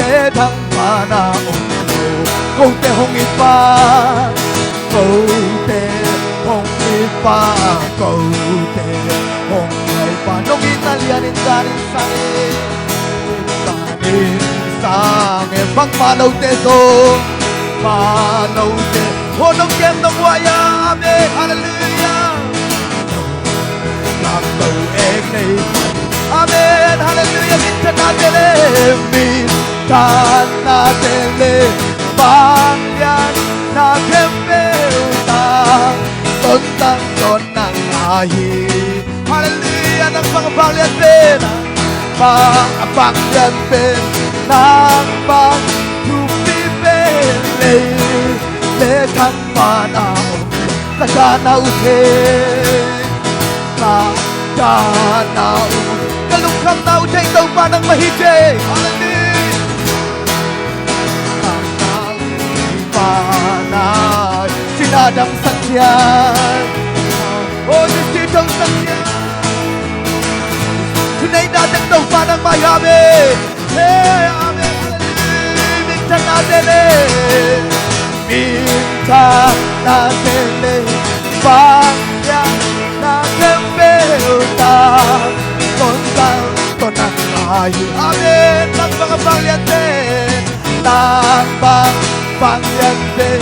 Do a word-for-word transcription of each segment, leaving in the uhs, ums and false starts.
E thang pana om lo, kote hong i pa, kote hong i pa, kote hong i pa. Nong i na lian in dan in sang e, dan in sang e, bang ma lote zo, ma lote ho nong kem nong waya. Amen, halleluiah. Lam lo ek nei. Amen. Halleluiah. Minthanna te le, minthanna te le, vangliatna khempeuh tang, ton tang ton nang ahi. Halleluiah. Nang bang a vangliat pen, nang bang a vangliat pen, nang bang thupi pen lei le thang pana om. Ka dana uh thei, ka dana uh, ka lungkhamna uh thei Topa nangmah hi thei. Halleluiah. Ka dana uh pana, sina dang sak ciat, o, sisi dang sak ciat, thunei na teng Topa nangmah hi. Amen. Hey, amen. Halleluiah. Minthanna te le, minthanna te le, vangliatna khempeuh tang, ton tang ton nang ahi. Amen. Nang bang a vangliat pen, nang bang vangliat pen,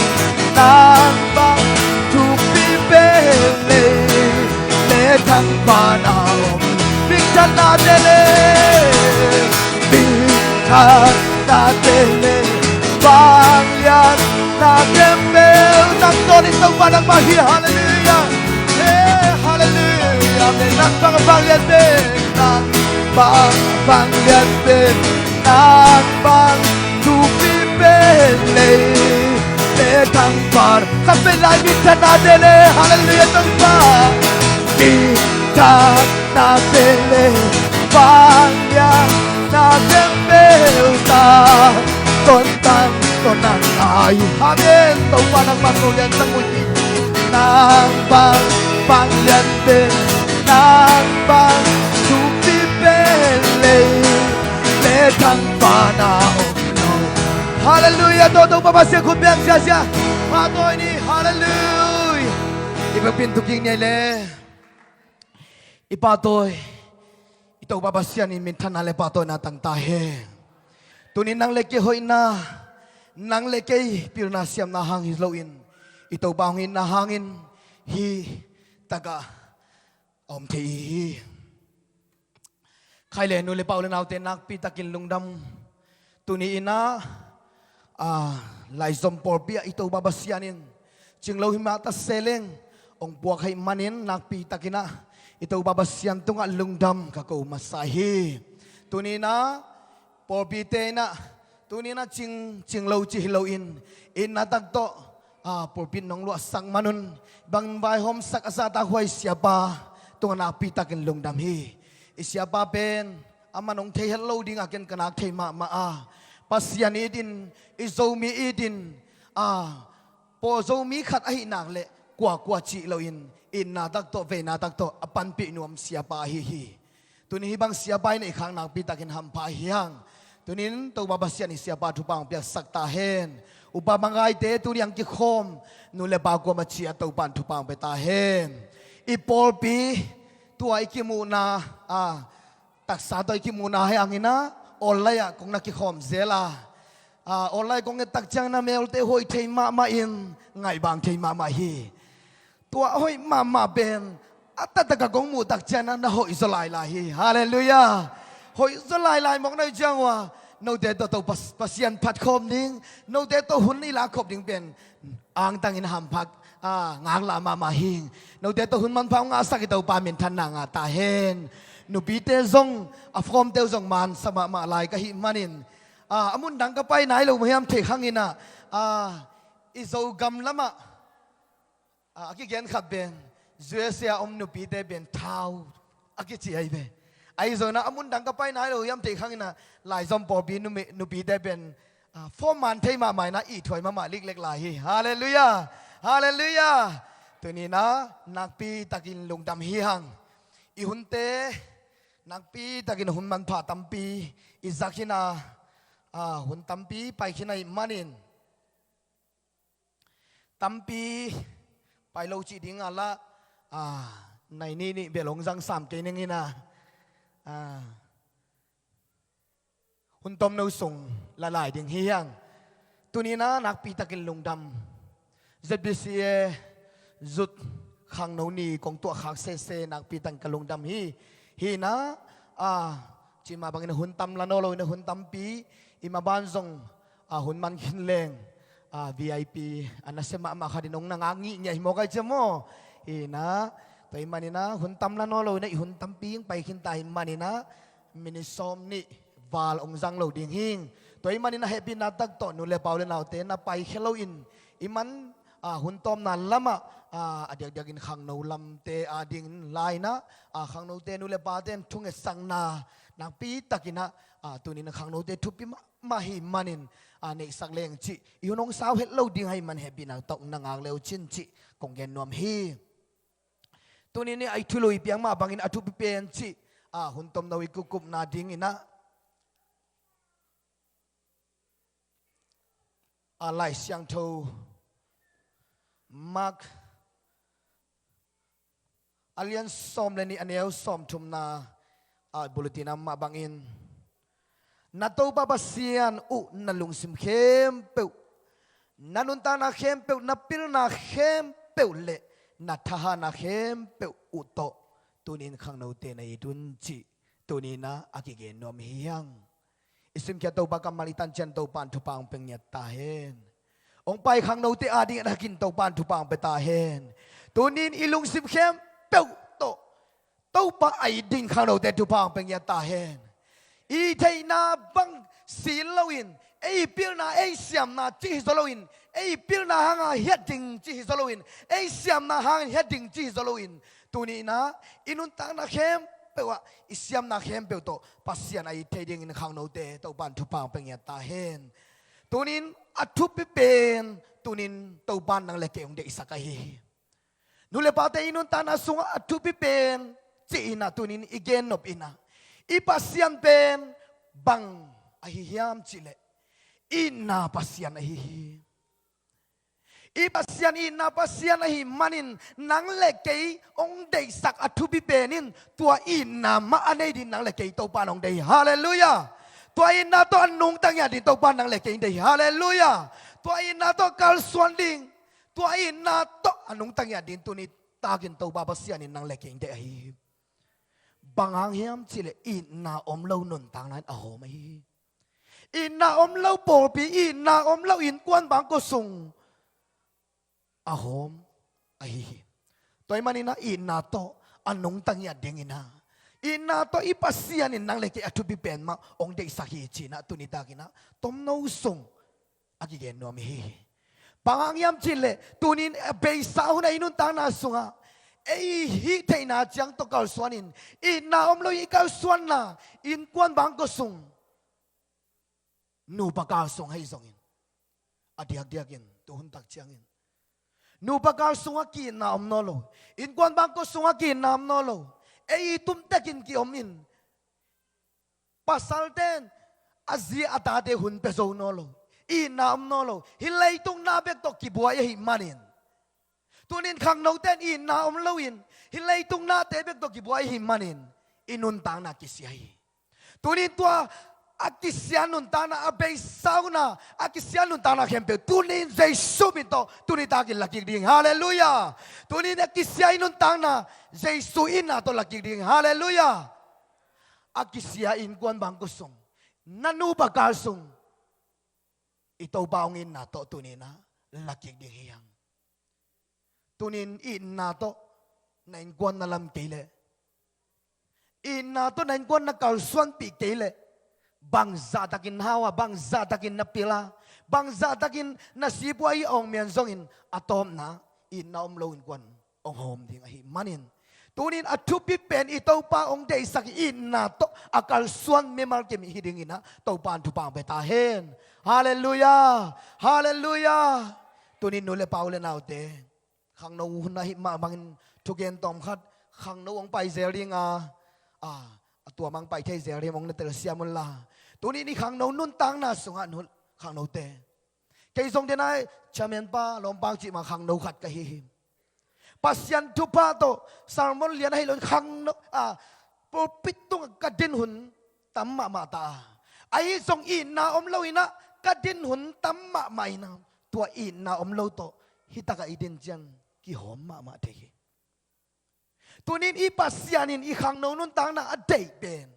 nang bang thupi pen lei le thang pana om. Minthanna te le, minthanna te le, vangliatna khempeuh tang, ton in Topa nangmah hi. Halleluiah. Hey, halleluiah. Amen. Nang bang vangliat pen, nang bang vangliat pen, nang bang thupi pen lei le thang pana. Ka pen lai minthanna te le. Halleluiah Topa. Minthanna te le, vangliatna khempeuh tang, ton tang ton nang ahi. Amen. Topa nangmah ko lian tang uh hi. Nang bang vangliat pen, nang bang thupi pen lei le thang pana om lo. Halleluiah. Topa Pasian khut beng siasia. Pahtawi ni. Halleluiah. I bek pin thuking ni le. I pahtawi, i Topa Pasian in minthanna le pahtawina tang ta hen. Tuni nang le kei hoihna, nang le kei pilna siamna hang hi loin, i Topa hong itna hangin hih takah a om thei hi. Khai le nu le pa u le naute, nakpi takin lungdam. Tuni in ah, a, Laizom pawlpi ah i Topa Pasian in cinglo hi mah ta se leng hong puak ahih manin nakpi takin ah i Topa Pasian tungah lungdam ka ko masa hi. Tuni in ah pawlpite in ah, tuni in ah cing, cinglo ci hi loin, itna tak tawh, a, pawlpi nong luahsak man un, bangin vaihawmsak a zahtakhuai siapa tungah nakpi takin lungdam hi. I siapa pen a man hong thei het lo ding a, ken ka nak thei mahmah a, Pasian it in, i Zomi it in, a, pawl Zomi khat ahih nak leh kuakua cih loin, itna tak tawh, veina tak tawh a panpih nuam siapa ahi hi. Tuni hih bang siapa i neih khak nakpi takin hampha hi hang. Tuni in Topa Pasian in siapa thupha hong piaksak ta hen. Upa mangaite tuni hong kikhawm nu le pa kuamah ciat Topa in thupha hong pia ta hen. I pawlpi tua i kimuhna, a, taksa tawh i kimuhna hi hangin ah, online ah kong na kikhawm zel a, a, online kong et tak ciangin ah melte hoih thei mahmah in, ngaihbang thei mahmah hi. Tua hoih mahmah pen a taktak a kong muh tak ciangin ah na hoih zaw lailai hi. Halleluiah. Hoih zaw lailai mawk na hih ciang uh a, note tawh Topa Pasian phat khawm ding, note tawh hun i lak khop ding pen angtangin hampha, a, ngaklah mahmah hi. Note tawh hun manpha hong ngahsak i Topa minthanna ngah ta hen. Nupite zong, a, form te uh zong mansa mahmah lai ka hih manin, a, a mun dang ka pai nai lo hiam theih hangin ah, a, i Zogam lamah, a, a kigen khat pen U S A a om nupite pen thau a kici ahi ve. Ahi zongin ah a mun dang ka pai nai lo hiam theih hangin ah Laizom pawlpi numi-, nupite pen, a, form man thei mahmah in ah ithuai mahmah liklek lai hi. Halleluiah. Halleluiah. Tuni in ah nakpi takin lungdam hi hang. I hunte nakpi takin hun manpha tampi i zak hi in ah, a, hun tampi pai khin ahih manin, tampi pai lo cih ding a lah, a, nai nih nih bel hong zang sam kei ning in a, a, hun tomno sung la lai ding hi hang. Tuni-in ah nakpi takin lungdam Z B C A Youth Khangno Ni kong tuah khak sese nakpi takin ka lungdam hi. Hi-in ah, a, cih mah bangin hun tam la nawn lo-in ah hun tampi i maban zong, a, hun man khin leng, a, V I P a nasia mahmah khat in hong na ngak ngih ngiat hi maw, ka ci maw. Hi-in ah, tua ahih manin ah hun tam la nawn lo-in ah i hun tampi hong pai khin ta ahih manin ah minit sawm nih val hong zang lo ding hi. Tua ahih manin ah hehpihna tak tawh nu le pa u le naute na paikhia loin i man, a, hun tawpna lamah, a, a diakdiakin khangno lamte adingin la-in ah, a, khangnote nu le pate in thungetsakna nakpi takin ah, a, tuni-in ah khangnote thupi mahmah ahih manin, a, neihsak leng cih i hun hong sau het lo ding ahih man hehpihna tawh na ngak le uh cin cih kong gen nuam hi. Tuni-in ah i thulu i piak mah bangin a thupi pen cih, a, hun tomno i kikupna dingin ah, a, Lai Siangtho Mark a lian sawm le nih, a neu sawmthumna, a, bulletin ah mah bangin, na Topa Pasian uh na lungsim khempeuh, na nuntakna khempeuh, na pilna khempeuh le na thahatna khempeuh uh tawh tuni-in khangnote na it un cih tuni-in ah a kigen nuam hi hang. I simkhiat Topa kammal i tan ciang Topa in thupha hong pia ngiat ta hen. Hong pai khangnote adingin a hakin Topa in thupha hong pia ta hen. Tuni-in i lungsim khempeuh tawh Topa a it ding khangnote thupha hong pia ngiat ta hen. I theihna bang si loin, ei pilna ei siamna cih hi zaw loin, ei pilna hanga hiat ding cih hi zaw loin, ei siamna hanga hiat ding cih hi zaw loin, tuni-in ah i nuntakna khempeuh ah i siamna khempeuh tawh Pasian a it thei dingin khangnote Topa in thupha hong pia ngiat ta hen. Tuni-in a thupi pen, tuni-in Topa in nang le kei hong deihsak ahi hi. Nu le pate, i nuntakna sungah a thupi pen cih in ah tuni-in i gen nop in ah, i Pasian pen bang ahi hiam cih leh, itna Pasian ahi hi. I Pasian itna Pasian ahih manin nang le kei hong deihsak a thupi pen in tua itna mah a nei ding nang le kei Topa in hong deih hi. Halleluiah. Tua itna tawh a nungta ngiat ding Topa in nang le kei hong deih hi. Halleluiah. Tua itna tawh kalsuan ding, tua itna tawh a nungta ngiat ding tuni takin Topa Pasian in nang le kei hong deih ahi hi. Bang hang hiam cih leh itna om lo nuntakna in a hawm ahi hi. Itna om lo pawlpi, itna om lo innkuan bangkua sung a hawm ahi hi. Tua ahih manin ah itna tawh a nungta ngiat dingin ah, itna tawh i Pasian in nang le kei a thupi pen mah hong deihsak hi ci-in ah tuni takin ah tomno sung a kigen nuam hi. Bang hang hiam cih leh tuni-in a beisa hun ah i nuntakna sungah ei hih theihna ciang tawh kalsuanin, itna om lo i kalsuanna innkuan bangkua sung, nupa kal sung ahi zongin, a diakdiakin tu hun tak ciangin nupa kal sungah ki-itna om nawn lo, innkuan bangkua sungah ki-itna om nawn lo, ei i tumtekin ki-om in, pasalte in a zi a tate hun pia zo nawn lo, itna om nawn lo, hih leitung na bek tawh kibuai ahih manin. Tuni-in khangnote in itna om loin hih leitung nate bek tawh kibuai ahih manin i nuntakna kisia hi. Tuni-in tua a kisia nuntakna, a beisa hun a a kisia nuntakna khempeuh tuni-in Jesu min tawh tuni takin lakik ding hi. Halleluiah. Tuni-in a kisia i nuntakna Jesu itna tawh lakik ding hi. Halleluiah. A kisia innkuan bangkua sung, na nupa kal sung, i Topa hong itna tawh tuni-in ah lakik ding hi hang. Tuni-in itna tawh na innkuan na lam kei leh, itna tawh na innkuan na kalsuanpih kei leh, bangzahtakin na hau a, bangzahtakin na pil a, bangzahtakin na sip uh a, i awngmian zongin a tawpna itna om lo innkuan hong hawm ding ahih manin, tuni-in a thupi pen i Topa hong deihsak itna tawh a kalsuan mimal kim hi dingin ah Topa in thupha hong pia ta hen. Halleluiah. Halleluiah. Tuni-in nu le pa, u le naute, khangno hun ahih mah bangin thugen tawm khat, khangno hong pai zel ding a, a, a tua mang pai thei zel ding hong na telsiam un la. Tuni in i khangno nuntakna sungah nu khangnote, kei zong dena chairman pa lawmpang cih mah khangno khat ka hi hi. Pasian thupha tawh sermon lian ahi lo in khangno, a, pulpit tungah ka din hun tam mahmah ta a, ahi zong itna om lo in ah ka din hun tam mahmah in ah, tua itna om lo tawh hih takah i din ciang kihawm mahmah thei hi. Tuni in i Pasian in i khangno nuntakna a deih pen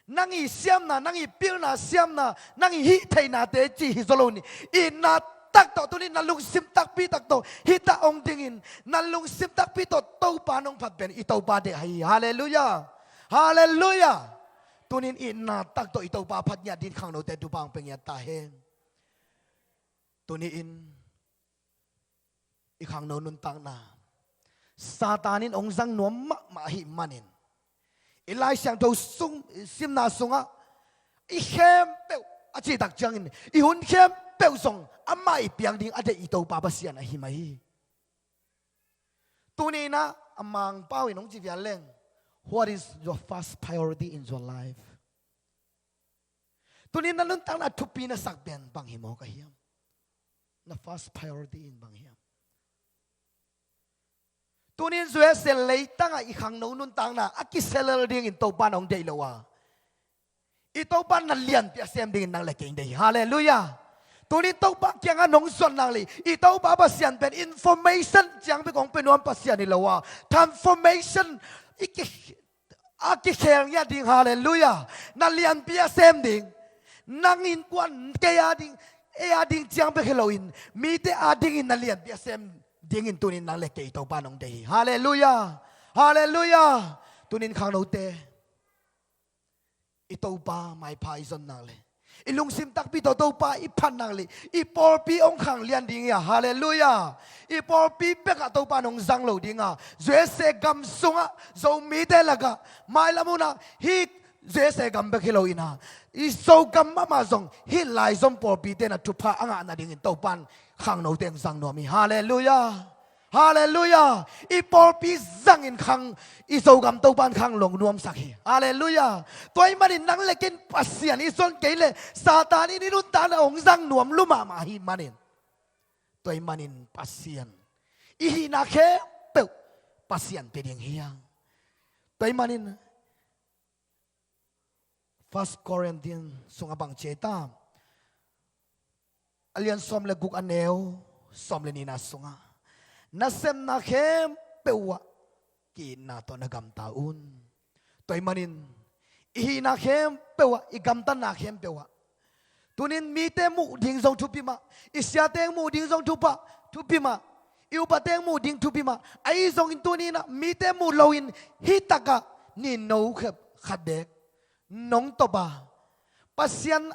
nang i siamna, nang i pilna siamna, nang i hih theihnate ci hi zaw lo ni. Itna tak tawh tuni in na lungsim takpi tak tawh hih tak hong dingin, na lungsim takpi tawh Topa nong phat pen i Topa deih hi. Halleluiah. Halleluiah. Tuni in itna tak tawh i Topa phat ngiat dingin khangnote thupha hong pia ngiat ta hen. Tuni in i khangno nuntakna Satan in hong zang nuam mahmah ahih manin, i Lai Siangtho sung, simna sungah i khempeuh a cih tak ciangin i hun khempeuh zong amah i piak ding a deih i Topa Pasian ahi mah hi. Tuni in ah a Mangpau in hong ci vial leng, what is your first priority in your life? Tuni in na nuntakna thupi na sak pen bang hi mawk a hiam? Na first priority in bang hiam? Tuni in U S A leitangah i khangno nuntakna a kiselel dingin Topa in hong deih lo a, i Topa in na lianpi a sem dingin nang le kei hong deih hi. Halleluiah. Tuni in Topa kiangah nong zuan nak leh i Topa Pasian pen information ciang bek hong pia nuam Pasian hi lo a, transformation i ki a kikhel ngiat ding. Halleluiah. Na lianpi a sem ding. Nang innkuan, kei a ding, ei a ding ciang bek hi loin, mite a dingin na lianpi a sem dingin tuni in nang le kei Topa in hong deih hi. Halleluiah. Halleluiah. Tuni in khangnote, i Topa maipha i zon nak leh, i lungsim takpi tawh Topa i phat nak leh, i pawlpi hong khanglian ding hi a. Halleluiah. I pawlpi bekah Topa in hong zang lo ding a, U S A gam sungah Zomite lakah mailam hunah hih U S A gam bek hi lo in a, i Zogam mahmah zong hih lai Zom pawlpite in a thupha a ngah nadingin Topa in khangnote hong zang nuam hi. Halleluiah. Halleluiah. I pawlpi zangin khang, i Zogam Topa in khang lo nuamsak hi. Halleluiah. Tua ahih manin nang le kei in Pasian i zon kei leh Satan in i nuntakna hong zang nuam lua mahmah ahih manin, tua ahih manin Pasian, i hihna khempeuh Pasian pia ding hi hang. Tua ahih manin First Corinthians sungah bang ci hiam? A lian sawm le guk, a neu sawm le nihna sungah, na sepna khempeuh ah ki-itna tawh na gamta un. Tua ahih manin i hihna khempeuh ah, i gamtatna khempeuh ah, tuni in mite muh ding zong thupi mah, i siate muh ding zong thupa, thupi mah, i upate muh ding thupi mah. Ahi zongin tuni in ah mite muh loin hih takah nino khat, khat beek nong tawp a, Pasian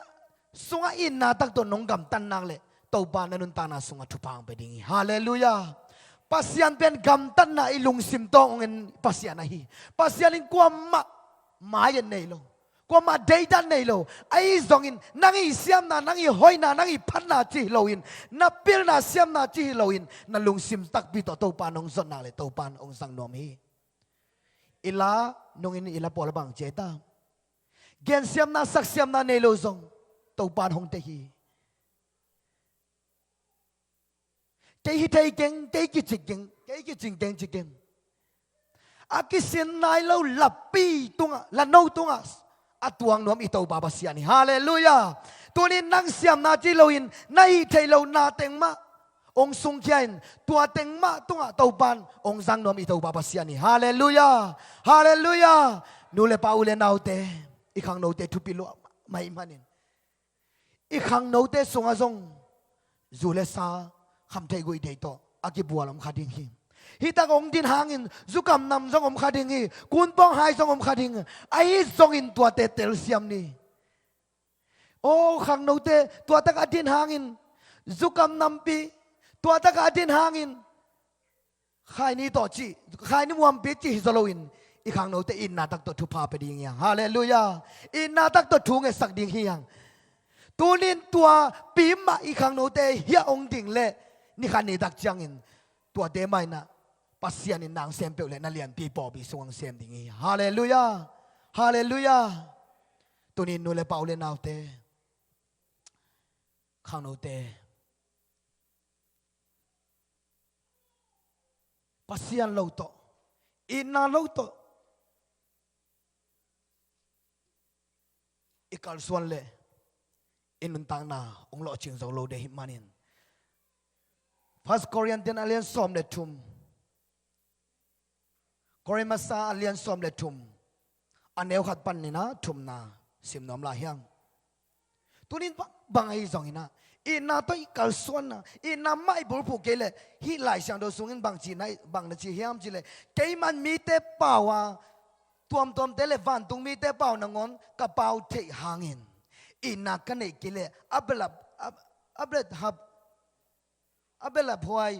sungah itna tak tawh nong gamtat nak leh Topa na nuntakna sungah thupha hong pia ding hi. Halleluiah. Pasian pen gamtatna i lungsim tawh hong en Pasian ahi. Pasian in kuamah mai-et nei lo, kuamah deidan nei lo. Ahi zongin nang i siamna, nang i hoihna, nang i phatna ci hi loin, na pilna siamna ci hi loin, na lungsim takpi tawh Topa nong zon nak leh Topa in hong zang nuam hi. I la nungin i la pawl a bang ci hiam? Gensiamna, saksiamna nei lo zong Topa in hong deih hi. Kei hi thei keng, kei kici keng, kei kici keng ci keng. A kisin nai lo lapi tungah, lano tungah a tuang nuam i Topa Pasian hi. Halleluiah. Tuni in nang siamna ci loin na hih theih loh na teng mah hong sungkhia in, tua teng mah tungah Topa in hong zang nuam i Topa Pasian hi. Halleluiah. Halleluiah. Nu le pa, u le naute, i khangnote thupi lua mah ahih manin, i khangnote sungah zong zu le sa, khamtheih guihtheih tawh a kibual om kha ding hi. Hih tak hong din hangin zukam nam zong om kha ding hi. Kunpawng hai zong om kha ding hi. Ahi zongin tuate telsiam ni. Aw khangnote, tua takah a din hangin zukam nampi, tua takah a din hangin khaini tawh cih, khaini muampi cih hi zaw loin, i khangnote itna tak tawh thupha pia ding hi hang. Halleluiah. Itna tak tawh thu ngetsak ding hi hang. Tuni in tua pi mah i khangnote hiah hong ding leh ni khat ni tak ciangin tuate mah in ah Pasian in nang sem peuh leh na lianpi pawlpi sungah hong sem ding hi. Halleluiah. Halleluiah. Tuni nu le pa, u le naute, khangnote, Pasian lo tawh, itna lo tawh i kalsuan leh i nuntakna hong lawhcing zo lo ding ahih manin, First Corinthians a lian sawm le thum, Korin masa a lian sawm le thum, a neu khat panin a thumna sim nuam lai hiam? Tunin bang, bang ahi zongin ah, itna tawh i kalsuanna, itna mah i bulphuh kei leh, hih Lai Siangtho sungin bang ci na, bang na ci hiam cih leh, keiman mite pau a, tuamtuamte le vantung mite pau nangawn ka pau theih hangin, itna ka neih kei leh, Abraham, Ab-, Abraham, Abel a phuai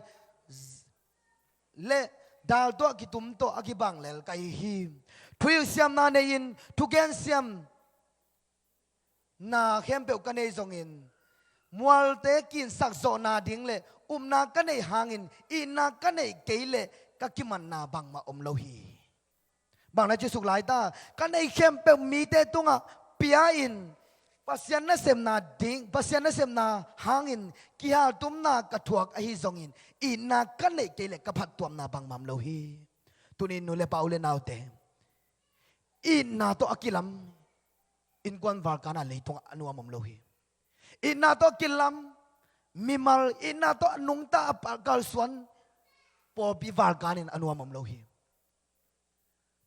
le dal tawh a kitum tawh a kibang lel ka hi hi. Thuhilh siamna nei-in thugen siamna khempeuh ka nei zongin, mualte kinsak zawhna ding le upna ka neih hangin, itna ka neih kei leh ka kimanna bangmah om lo hi. Bang na ci suk lai ta, ka neih khempeuh mite tungah pia-in, Pasian nasepna ding, Pasian nasepna hangin kihaltumna ka thuak ahi zongin, itna ka neih kei leh ka phattuamna bangmah om lo hi. Tunin nu le pa, u le naute, itna tawh a kilam innkuan valkan ah leitungah a nuam om lo hi. Itna tawh a kilam mimal, itna tawh a nungta a kalsuan pawlpi valkan in a nuam om lo hi.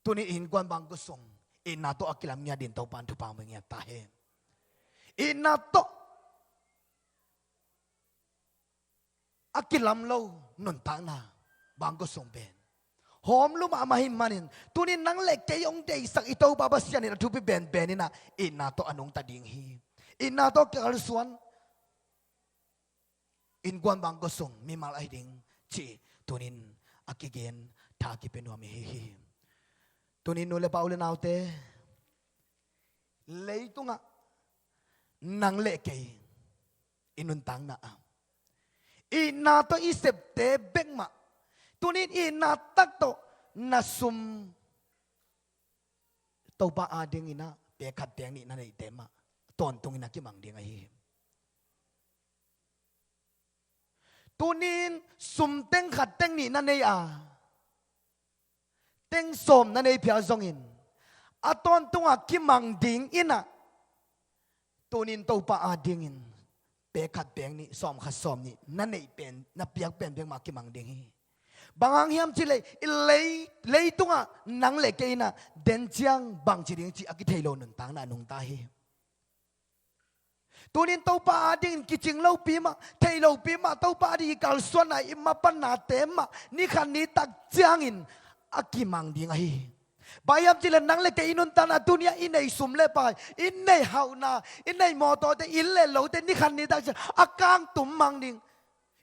Tuni innkuan bangkua sung, itna tawh a kilam ngiat dingin Topa'n thupha hong pia ngiat ta hen. Itna tawh a kilam lo nuntakna bangkua sung pen hawm lua mahmah ahih manin, tunin nang le kei hong deihsak i Topa Pasian in a thupi penpen in ah, itna tawh a nungta ding hi. Itna tawh a kalsuan innkuan bangkua sung mimal ahi ding cih tunin a kigen tha kipia nuam i hi hi. Tunin nu le pa, u le naute, leitungah nang le kei i nuntakna ah itna tawh i septe bek mah, tunin itna tak tawh na sum Topa adingin ah pek khat pek nih na neihte mah tawntungin a kimang ding ahi hi. Tunin sum teng khat teng nih na nei a, teng sawm na nei phial zongin, a tawntung a kimang ding in ah, tunin Topa adingin pek khat pek nih, sawm khat sawm nih na neih pen, na piak pen bek mah kimang ding hi. Bang hang hiam cih leh, i lei, leitungah nang le kei in ah den ciang bangci ding cih a kithei lo nuntakna a nungta hi. Tunin Topa adingin kicing lopi mah, thei lopi mah, Topa adingin i kalsuanna, i mapannate mah ni khat ni tak ciangin a kimang ding ahi hi. Bang hiam cih leh nang le kei i nuntakna tuni-ah i nei sum le pai, i nei hauhna, i nei mawtawte, inn le lote ni khat ni tak ciang a kangtum mang ding,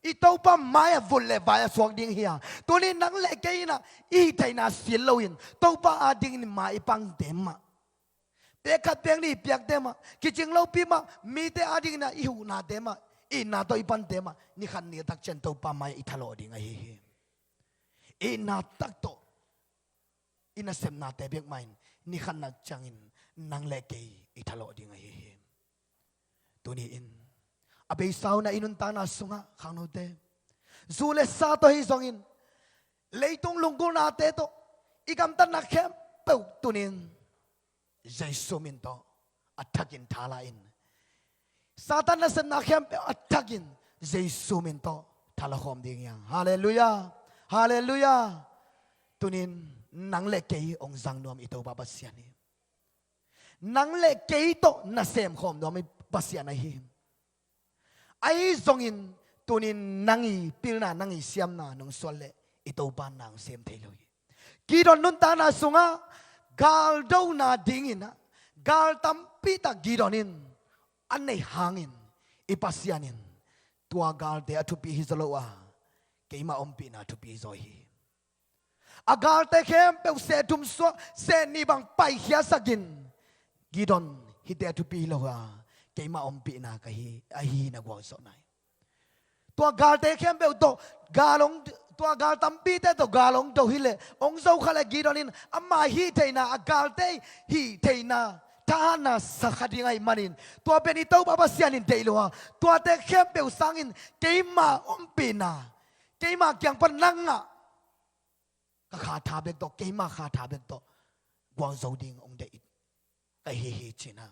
i Topa mai-ah vut le vai a suak ding hi a. Tunin nang le kei in ah i hih theihna sil loin Topa adingin mai i pangte mah, pek khat pek nih i piakte mah, kicing lopi mah, mite adingin ah i huhnate mah, itna tawh i pante mah ni khat ni tak ciang Topa mai-ah i thalawh ding ahi hi. Itna tak tawh i nasepnate bek mah in ni khat ni tak ciangin nang le kei i thalawh ding ahi hi. Tuni-in a beisa un ah i nuntakna sungah khangnote, zu le sa tawh hi zongin, leitung lunggulhnate tawh i gamtatna khempeuh tunin Jesu min tawh a thakin thala in, Satan nasepna khempeuh a thakin Jesu min tawh thala khawm ding hi hang. Halleluiah. Halleluiah. Tunin nang le kei hong zang nuam i Topa Pasian hi. Nang le kei tawh nasem khawm nuam i Pasian ahi hi. Ahi zongin tunin nang i pilna, nang i siamna nong suan leh i Topa nang sem thei lo hi. Gideon nuntakna sungah galdona dingin ah gal tampi tak Gideon in a neih hangin i Pasian in tua galte a thupi hi zaw lo a, keimah ompihna thupi zaw hi. A galte khempeuh seh thum suak, seh nih bang paikhiatsakin, Gideon, hihte a thupi hi lo a, keimah ompihna ka hi, ahi hi, na gualzawhna hi. Tua galte khempeuh tawh gal hong, tua gal tampite tawh gal hong do hileh, hong zo kha leh Gideon in ama hih theihna, a galte hih theihna thahatna sa kha ding ahih manin, tua pen i Topa Pasian in deih lo a, tuate khempeuh sangin keima ompihna, keima kiang pan nang ngah ka kha tha bek tawh, keima kha tha bek tawh guangzo ding hong deih ka hi hi, ci-in ah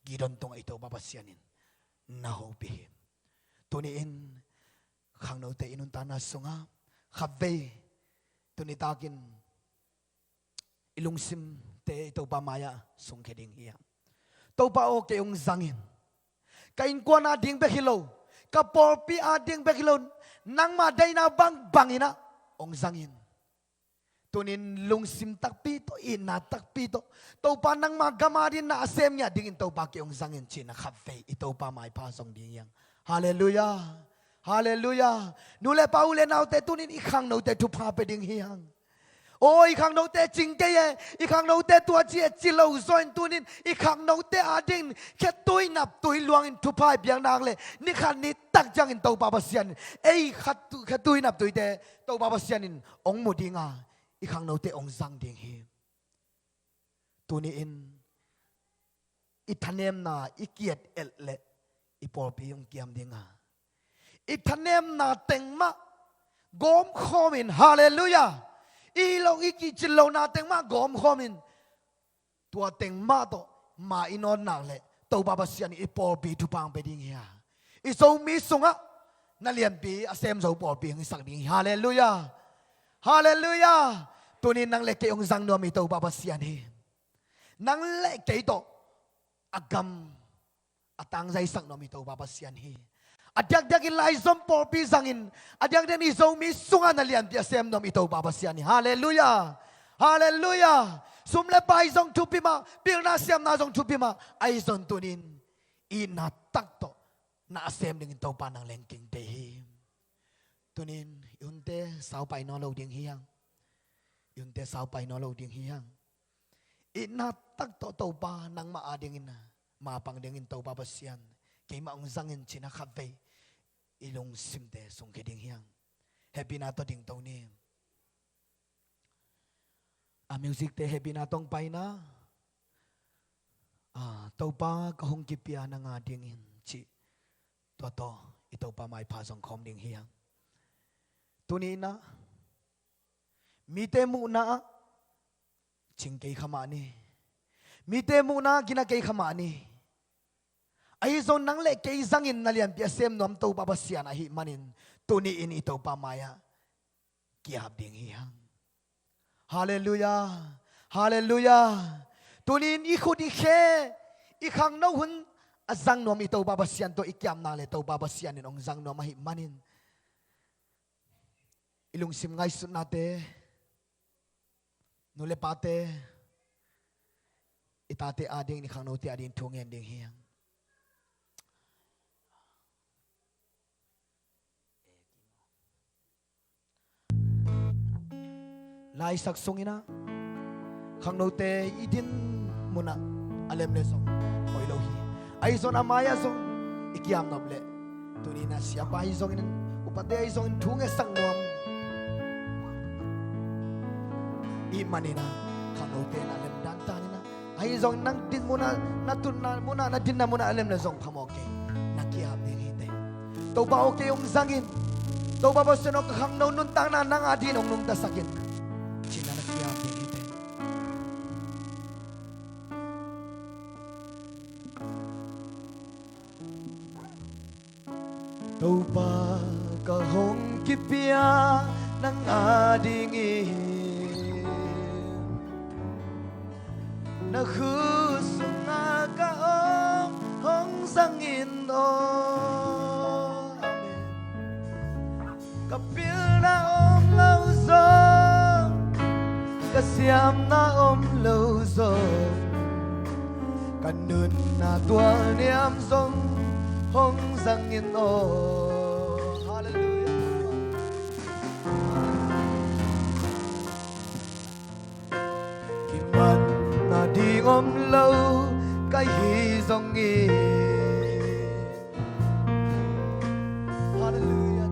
Gideon tungah i Topa Pasian in na hopih hi. Tuni-in khangnote i nuntakna sungah khatvei tuni takin i lungsimte i Topa mai-ah sungkhia ding hi hang. Topa aw, kei hong zang in. Ka innkuan ading bek hi lo, ka pawlpi ading bek hi lo, nangma deihna bangbang in ah hong zang in. Tuni-in lungsim takpi tawh, itna takpi tawh, Topa, nangma gam adingin na a sem ngiat dingin Topa kei hong zang in, ci-in ah khatvei i Topa maipha zong ding hi hang. Halleluiah. Halleluiah. Nu le pa, u le naute, tuni-in i khangnote thupha pia ding hi hang. Aw, i khangnote cing kei e, i khangnote tua ci e, ci lo zaw in tuni-in i khangnote adingin khetui naptui luangin thupha i piak nak leh, ni khat ni tak ciangin Topa Pasian in ei khat tu-, khetui naptuite Topa Pasian in hong mu ding a, i khangnote hong zang ding hi. Tuni-in i thanemna i ki-et-et leh i pawlpi hong kiam ding a, i thanemna teng mah gawmkhawm in, halleluiah, i lo, i kicin lohna teng mah gawmkhawm in, tua teng mah tawh ma i nawt nak leh Topa Pasian in i pawlpi thupha hong pia ding hi a, i Zomi sungah na lianpi a sem zo pawlpi hong hisak ding hi. Halleluiah. Halleluiah. Tuni-in nang le kei hong zang nuam i Topa Pasian hi. Nang le kei tawh a gam a tangzaisak nuam i Topa Pasian hi. A diakdiakin Laizom pawlpi zangin, a diakdiakin i Zomi sungah na lianpi a sem nuam i Topa Pasian hi. Halleluiah. Halleluiah. Sum le pai zong thupi mah, pilna siamna zong thupi mah, ahi zong tuni-in itna tak tawh na a sem dingin Topa nang le kei hong deih hi. Tuni-in i hunte saupai nawn lo ding hi hang. I hunte saupai nawn lo ding hi hang. Itna tak tawh Topa nangmah adingin mapang dingin Topa Pasian, keimah hong zang in, ci-in ah khatvei i lungsimte sungkhia ding hi hang. Hehpihna tawh dingto ni. A music-te hehpihna tawh hong pai in ah, a, Topa ka hong kipia nang adingin, cih tua tawh i Topa maipha zong khawm ding hi hang. Tuni-in ah mite muhna ah cing kei kha mah ni. Mite muhna ah gina kei kha mah ni. Ahi zong nang le kei zangin na lianpi a sem nuam Topa Pasian ahih manin, tuni-in i Topa mai-ah ki-ap ding hi hang. Halleluiah. Halleluiah. Tuni-in i khut i khe, i khangno hun a zang nuam i Topa Pasian tawh i ki-ap nak leh Topa Pasian in hong zang nuam ahih manin, i lungsim ngaihsutnate, nu le pate, i tate adingin, i khangnote adingin thu ngen ding hi hang. Laisak sungin ah khangnote i din munah a lem leh zong hoih lo hi. Ahi zong a mai-ah zong i ki-ap nop leh, tuni-in ah siapa ahi zongin, upate ahi zongin thu ngetsak nuam i hih manin ah, khangnote na lem dan tanin ah, ahi zongin nang din munah, na tutna munah, na dinna munah a lem leh zong phamawh kei, na ki-ap ding hi teh. Topa aw, kei hong zang in. Topa Pasian aw, ka khangno nuntakna nang adingin hong nungtasak in, ci-in ah na ki-ap ding hi teh. Topa ka hong kipia nang adingin, na khut sungah ka om hong zang in aw. Amen. Ka pilna om lo zong, ka siamna om lo zong, ka nunna tualniam zong hong zang in aw. Halleluiah. Kiman nading om lo ka hi zongin. Halleluiah.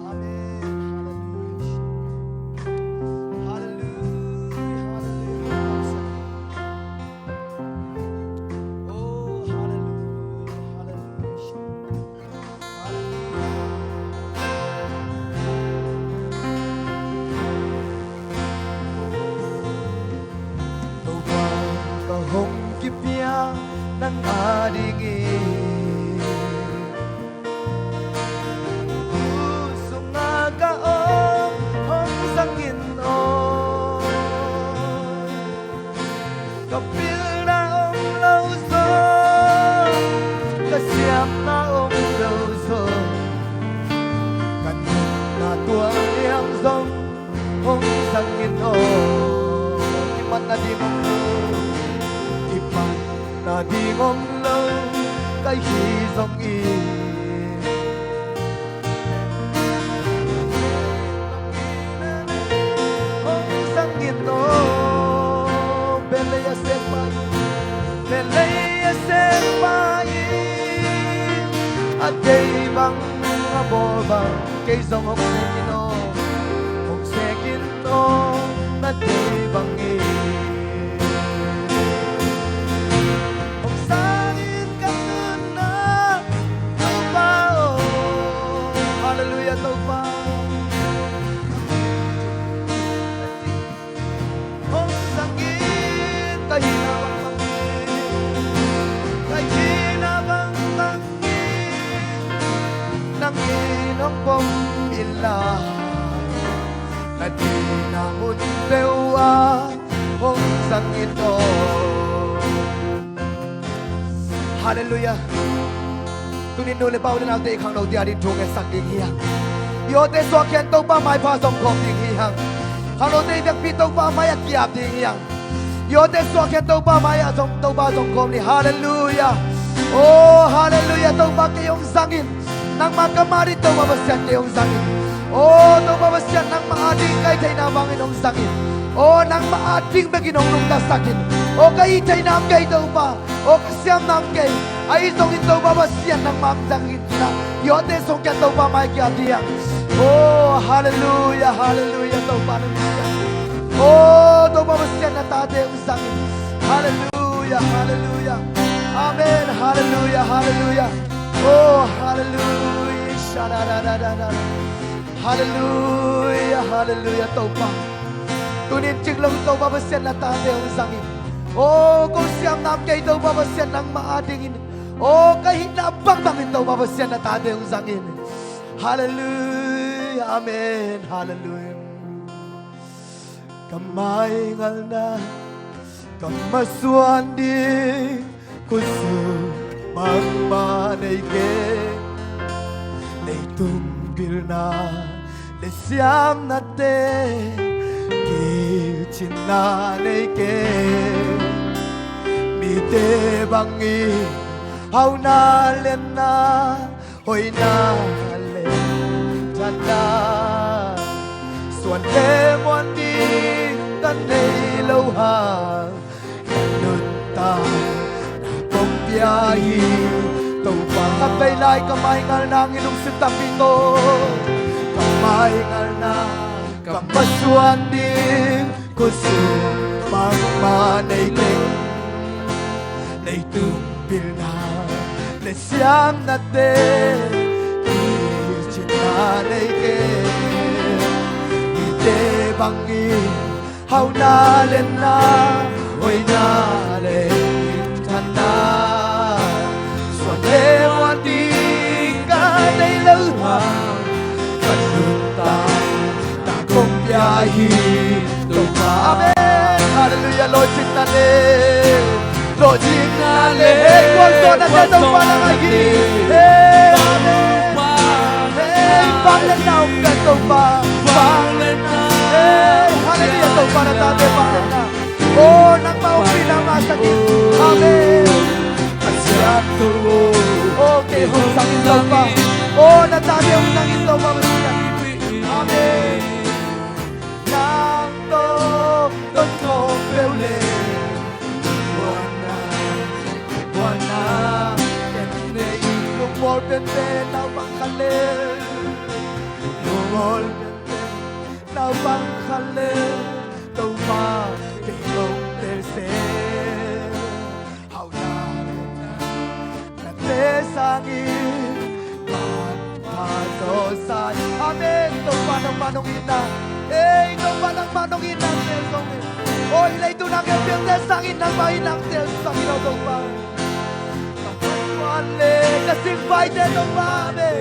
Amen. Halleluiah. Halleluiah. Halleluiah. Siamna om lo zong, ka nunna tualliang zong hong zangin aw. Kimatna ding om lo, kimatna ding om lo ka hi zongin, hong zangin aw. Belei a sekpa in, belei a sekpa in, a deih bang, a bawl bang, kei zong hong sekin aw, hong sekin aw, na deih bangin. Hong zangin ka nunna, Topa aw. Halleluiah, Topa. Hong zangin ka hihna bangbangin, ka hihna bangbangin, nang in hong pom inla, na dingna mun peuh ah hong zangin aw. Halleluiah. Tunin nu le pa, u le naute, i khangnote ading thu ngetsak ding hi hang. I awte suahkhiat Topa mai-ah zong khawm ding hi hang. Khangnote i vekpi Topa mai-ah ki-ap ding hi hang. I awte suahkhiat Topa mai-ah zong, Topa zong khawm ni. Halleluiah. Oh, halleluiah. Topa kei hong zangin. Nangmah kam ading Topa Pasian kei hong zangin. Oh, Topa Pasian nangmah ading ka hih theihna bangin hong zangin. Oh, nangmah ading bekin hong nungtasakin. Oh, ka hih theihna kei Topa. Oh, ka siamna kei. Ahi zongin Topa Pasian nangmah zangin na. I awte suahkhiat Topa mai-ah ki-ap ding hi hang. Oh, halleluiah, halleluiah, Topa nang hi hang. Oh, Topa Pasian na tate hong zangin. Halleluiah, halleluiah. Amen, halleluiah, halleluiah. Oh, halleluiah. Sha-da-da-da-da-da. Halleluiah, halleluiah, Topa. Tunin cik lo Topa Pasian na tate hong zangin. Oh, ko siamna kei Topa Pasian nangmah adingin. Oh, ka hihna bangbangin Topa Pasian na tate hong zangin. Halleluiah, amen, halleluiah. Ka maingalna, ka masuan ding khutsung bangmah nei keng. Leitung pilna le siamnate, kicingna nei keng. Mite bangin hauna lianna, hoihna le minthanna, suan le muan ding ka nei lo hang, ka nuntakna kong pia hi. Topa, ka vei lai ka maingalna hong lungsim takpi tawh, ka maingalna, ka masuan ding khutsung bangmah nei keng. Leitung pilna le siamnate, kicingna nei keng. Mite bangin hauna lianna, hoihna le minthanna, suan le muan ding ka nei lo hang, ka nuntakna kong pia hi. Topa, amen. Halleluiah. Lawhcinna le, lawhcinna le, hei, gualzawhnate Topa nang ahi hi. Hei, amen. Hei, vangliatna om pen Topa. Vangliatna. Hei, halleluiah, Topa na tate vangliatna. Oh, nangmah ompihna ngahsak in. Amen. Oh, kei hong zang in Topa. Oh, na tate hong zang in Topa Pasian. Amen. Nang tawh ton khawm peuh le, muanna, muanna, ken nei in. Lungmual penpen naupang khat le, lungmual penpen naupang khat le, Topa kei hong tel seh. Hauna le na, nate sangin manpha zaw sa in. Amen. Topa nangmah nong itna, ei, Topa nangmah nong itna te zongin, oi, leitung a khempeuhte sangin nangmah itna te zongin, oh Topa. Ka phattuam le ka singpaite Topa, amen.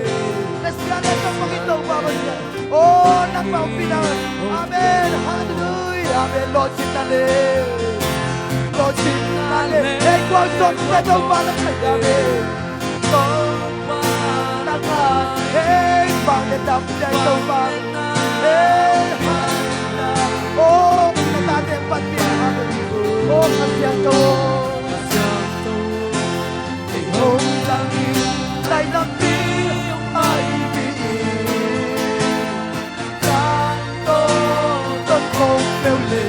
Na siatna zong bangin Topa Pasian, oh, nangmah ompihna. Amen. Halleluiah. Amen. Lawhcinna le, lawhcinna le, ei, gualzawhnate Topa nang ahi hi. Amen. Dam piak Topa. Hey, hallelujah. Oh, na tate panpih na, hallelujah. Oh, Kha Siangtho. Hong langin, lai lampi hong maipih in. Tangtawn khawng peuh le.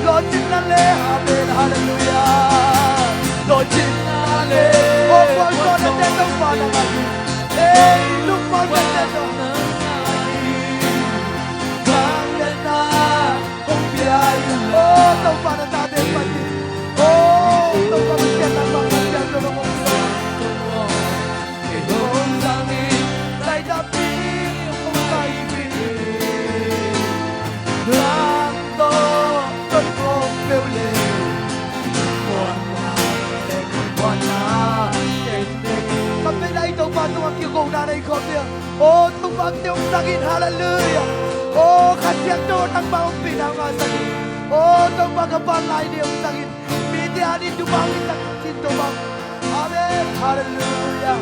Lawhcinna le, amen, hallelujah. Lawhcinna le. Oh, gualzawhnate Topa nang a hi. Ei, lungmuanna te Topa nang a hi. Vangliatna hong pia in. Oh, Topa na tate panpih. Oh, Topa Pasian nang vangliatna hong pia in. Kei hong langin, lai lampi hong maipih in. Tangtawn khawng peuh le. Muanna le muanna tengteng. Ka vei lai Topa tungah kikhopna nei khawm ding. Oh, Topa kei hong zang in, hallelujah. Oh, Kha Siangtho nangmah ompihna hong ngahsak in. Oh, Topa ka vanlai ni hong zang in. Mite adingin thupha hong piaksak in Topa. Amen. Hallelujah.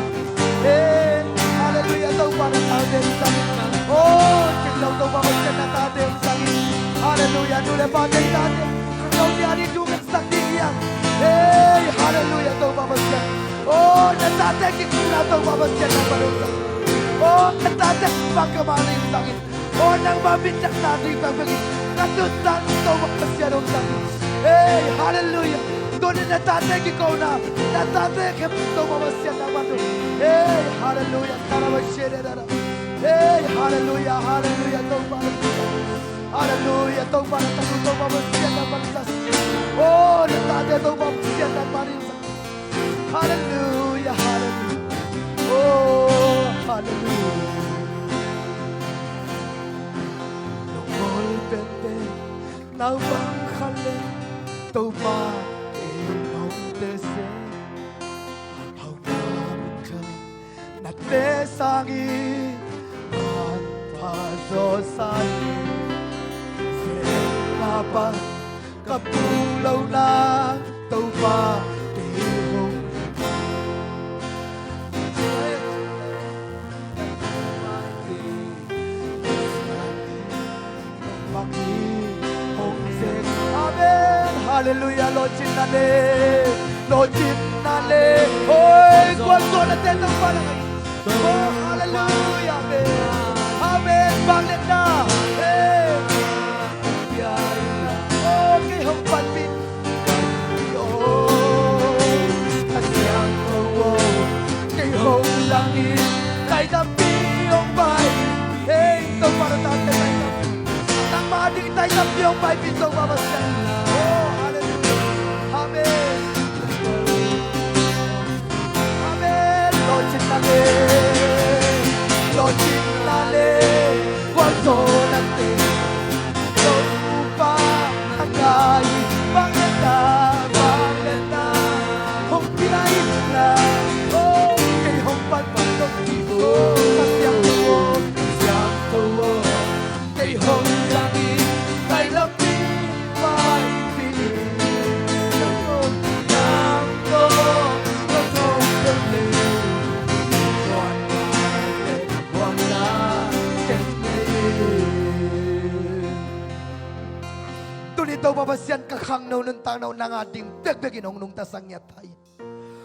Hey, hallelujah. Topa na tate hong zang in. Oh, Cing Lo Topa Pasian na tate hong zang in. Hallelujah. Nu le pate tate. Khangnote adingin thu hong piaksak ding hi hang. Hey, hallelujah. Topa Pasian. Oh, na tate kikhopna Topa Pasian nangmah hong zang in. Oh, na tate bang ka mah hong zang in. Oh, nangmah min thang na ding bang bangin na thutang Topa Pasian hong zang in. Hey, hallelujah. Tuni na tate kikona, na tate khem Topa Pasian nangmah thu. Hey, hallelujah. Taraba shede dara. Hey, hallelujah, hallelujah. Topa. Hallelujah. Topa na tanu Topa Pasian nangmah thu. Oh, na tate Topa Pasian nangmah thu. Hallelujah, hallelujah. Oh, hallelujah. Lungol penpen naupang khat le Topa kei nong teh se. Hau na mun khat na teh sangin manpha zaw sa in. Zen na pan ka pulou nang Topa kei hong Amen. Hallelujah. Lawhcinna le, lawhcinna le. Hoi, gualzawhnate Topa na. Oh, hallelujah. Amen. Amen. Vangliatna. Hey. Oh, kei hong panpih. Oh, Kha Siangtho aw, kei hong langin, lai lampi hong maipih. Hey, Topa na tate, lai lampi. Nangmah adingin lai lampi hong maipih Topa Pasian. Oh, hallelujah. Amen. Amen. Lawhcinna le, lawhcinna le, gualzawhnate Topa a ngai, vangliatna, vangliatna hong pia in la. Oh, kei hong panpih Topa, oh, Kha Siangtho, Kha Siangtho aw. Kei hong langin, lai lampi maipih in. Nang tawh, nang tawh, nang tawh, nang tawh, nang tawh, nang tawh, nang tawh. Tuni Topa Pasian, ka khangno nuntakna uh nang ading bekbek in hong nungta sak ngiat ta in.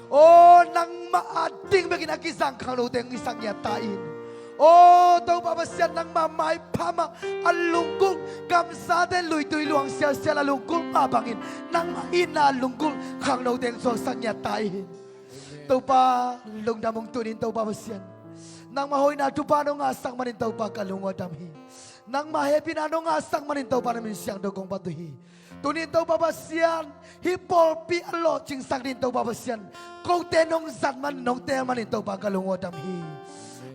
Aw, nangmah ading bekin a kizang khangnote hong hisak ngiat ta in. Aw, Topa Pasian, nangmah maipha mah a lunggulh, gamsate luitui luang sialsial a lunggulh mah bangin nangmah itna a lunggulh khangnote hong suaksak ngiat ta in. Topa, lungdam ung, tuni in Topa Pasian, nangmah hoihna thupha nong ngahsak manin Topa ka lung uh a dam hi. Nangmah hehpihna nong ngahsak manin Topa na min siangtho kong phat uh hi. Tuni in Topa Pasian, hih pawlpi a lawhcingsak dingin Topa Pasian, kote nong zat man, nong teel manin Topa ka lung uh a dam hi.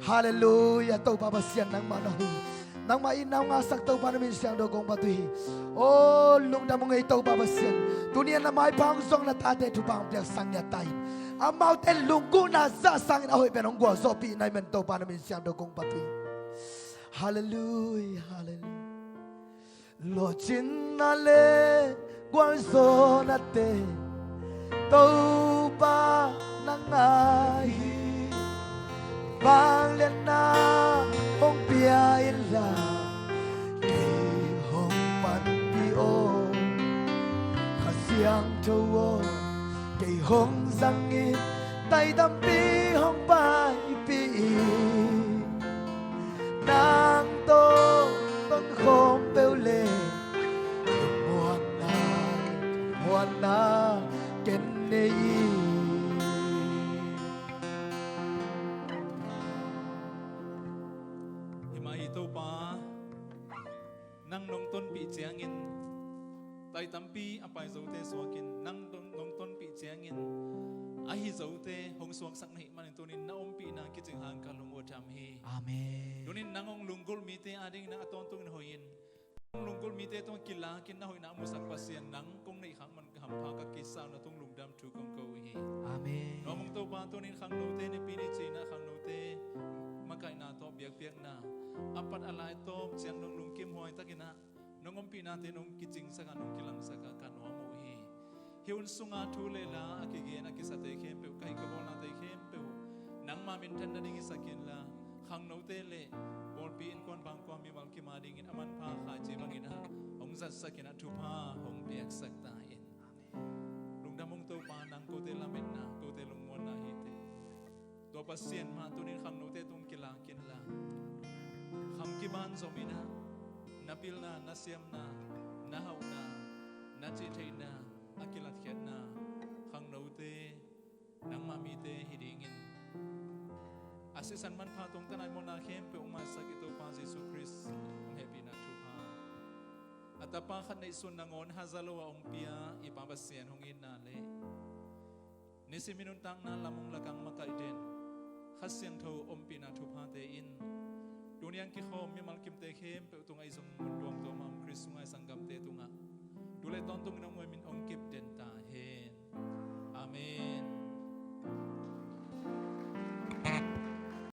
Halleluiah, Topa Pasian nangmah na hi. Nangmah itna hong ngahsak Topa na min siangtho kong phat uh hi. Aw, lungdam ung ei Topa Pasian. Tuni a na maipha hong zong na tate thupha hong piaksak ngiat ta in. Amaute lunggulhna zah sangin a hoih pen hong gualzawhpih na hi man Topa na min siangtho kong phat uh hi. Halleluiah, halleluiah. Lawhcinna le gualzawhnate Topa nang ahi, vangliatna hong pia inla, kei hong panpih aw. Kha Siangtho aw, kei hong zangin, tai tampi hong paipih in, nang tawh tongkhawm peuh leh, muanna, muanna ken nei hi. Hi mah hi Topa, nang nong tonpih ciangin tai tampi a pai zote suakin, nang nong, nong tonpih ciangin a hi zote hong suaksak na hih manin tunin na ompihna kicing hang ka lung uh a tham hi. Amen. Tunin nang hong lunggulh mite adingin a tawntungin hoih in, lunggulh mite tungah kilakin na hoihna a musak Pasian nang kong neih khak man ka hampha ka kisa uh, na tung lungdam thu kong ko uh hi. Amen. Nuam ung Topa, tunin khangnote Nipi ni ci-in ah khangnote makaihna tawh biakpiakna a pat a lai tawp ciang nong lungkim huai takin ah nong ompihnate nong kicingsak a, nong kilangsak a ka nuam uh hi. Hih hun sungah thu le la a kigen a kisate khempeuh, ka hih ka bawlnate khempeuh nangmah minthan nading hisak inla, khangnote le pawlpi innkuan bangkua mimal kim adingin a manpha khaici bangin ah hong zatsak in ah thupha hong piaksak ta in. Lungdam ung Topa, nang kote lametna, kote lungmuanna hi teh. Tua Pasian mah tunin khangnote tung kilak inla, kham kiban zom in ah na pilna, na siamna, na hauhna, na cihtheihna a kilatkhiatna khangnote nangmah mite hi dingin, a sisan manpha tungtawn a i mawhna khempeuh hong maisak i Topa Jesuh Khrist hong hehpihna thupha, a Tapa khat neihsun nangawn haza lo a hong pia i Pa Pasian hong itna le nisimin nuntakna lam hong lakang makaih den Kha Siangtho ompihna thuphate in tuni a hong kikhawm mimal kimte khempeuh tungah, i zong mun tuamtuam a om Khrist sunga i sanggamte tungah tu le tawntungin hong muaimin hong kip den ta hen. Amen.